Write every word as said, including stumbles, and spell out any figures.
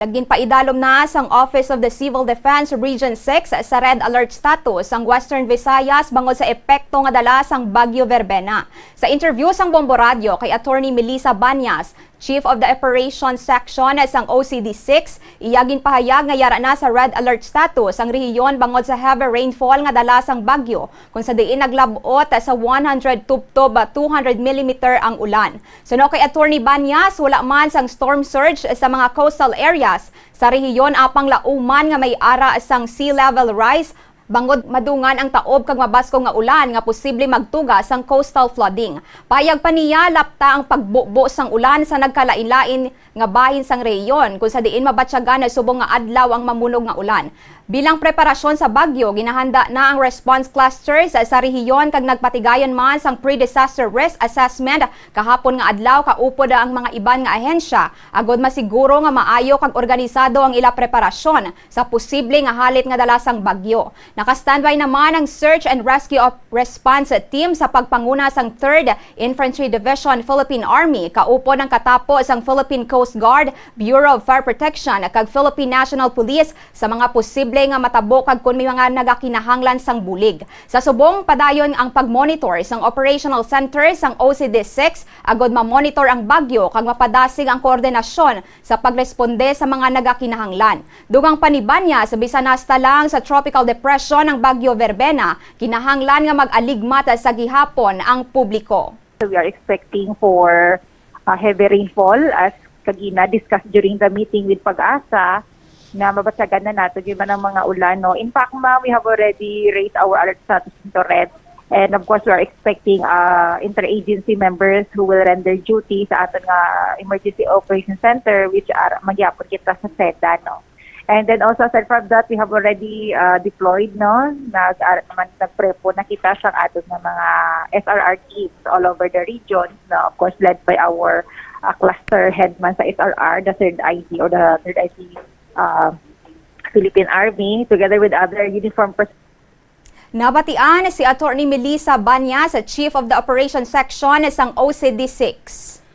Ginpaidalom na sang Office of the Civil Defense Region six sa red alert status ang Western Visayas bangod sa epekto nga dala sang Bagyo Verbena. Sa interview sang Bombo Radyo kay Attorney Melissa Banyas, Chief of the Operations Section sang O C D six, iya ginpahayag nga yara na sa red alert status ang rehiyon bangod sa heavy rainfall nga dala sang bagyo, kung sa diin naglab-ot sa one hundred tubtob two hundred millimeter ang ulan. Suno kay Attorney Banyas, wala man sang storm surge sa mga coastal areas sa rehiyon, apang lauman nga may ara sang sea level rise, bangod madungan ang taob kag mabaskog nga ulan nga posible magtuga sang coastal flooding. Payag pa niya, lapta ang pagbubo sang ulan sa nagkalain-lain nga bahin sang rehiyon, kung sa diin mabatyagan na subong nga adlaw ang mamunog nga ulan. Bilang preparasyon sa bagyo, ginahanda na ang response clusters sa rehiyon kag nagpatigayon man sang pre-disaster risk assessment kahapon nga adlaw kaupod ang mga iban nga ahensya, agod masiguro nga maayo kag organisado ang ila preparasyon sa posible nga halit nga dala sang bagyo. Naka-standby naman ang Search and Rescue Op-, Response Team sa pagpanguna sang Third Infantry Division Philippine Army, kaupod ang katapo sang Philippine Coast Guard, Bureau of Fire Protection, kag Philippine National Police sa mga posible nga matabo kag kon may mga nagakinahanglan sang bulig. Sa subong, padayon ang pag-monitor sang operational center sang O C D six agod ma-monitor ang bagyo kag mapadasig ang koordinasyon sa pagresponde sa mga nagakinahanglan. Dugang pa ni Banyas, bisan hasta lang sa tropical depression ang Bagyo Verbena, kinahanglan nga mag-aligmat sa gihapon ang publiko. So we are expecting for, uh, heavy rainfall as kagina discussed during the meeting with PAGASA, nga mabatyagan na nato gyud man ang mga ulan, no? In fact, ma'am, we have already raised our alert status into red. And of course, we are expecting, uh, interagency members who will render duty sa aton nga emergency operation center, which are, magyapon kita sa seda, no? And then also, aside from that, we have already, uh, deployed, no? Nag, uh, naman, nagprepo na kita sa aton nga mga S R R teams all over the region, no? Of course, led by our, uh, cluster head man sa S R R, the Third I D or the Third I D, uh, Philippine Army, together with other uniform personnel. Nabatian si Attorney Melissa Banyas, Chief of the Operations Section sang O C D six.